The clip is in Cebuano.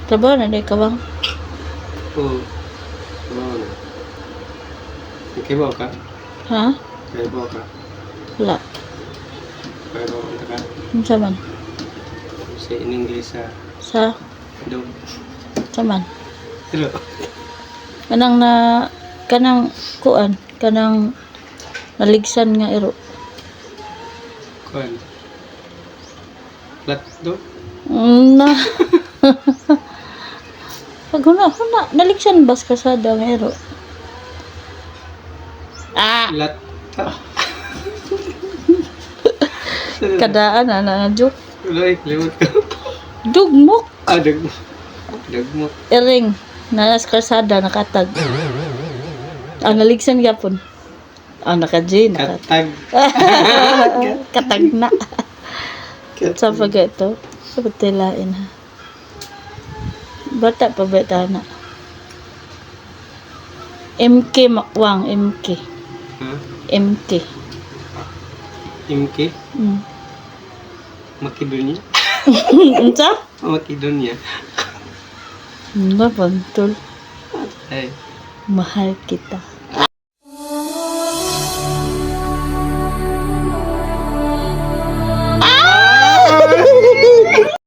Trabaho na diay ka bang? Oo. Trabaho na. Nakibaw ka? Ha? Nakibaw ka? Wala. Nakibaw ka ka? Unsa man? Sa in English sa Sa dog. Sa man? Hello. Kanang na kanang kuan, kanang naligsan nga iro. Kuan. Flat dog? Na. Pag huna, huna, naligsan bas kasada nga iro. Ah, Lat. Kadaan na na joke. Wala eh, limot ko. Dugmok. Ah, dog. Dugmok. Iring na sa kalsada nakatag. Ang naligsan gyapon. Ang naka-G, naka Katag. katag na. Sa pag ito, sa patilain ha. Bata pa ba ito na? MK Wang, MK. Ha? MK. MK? Makedonia? Unsa? Makedonia. Ano pantol? Ay. Mahal kita.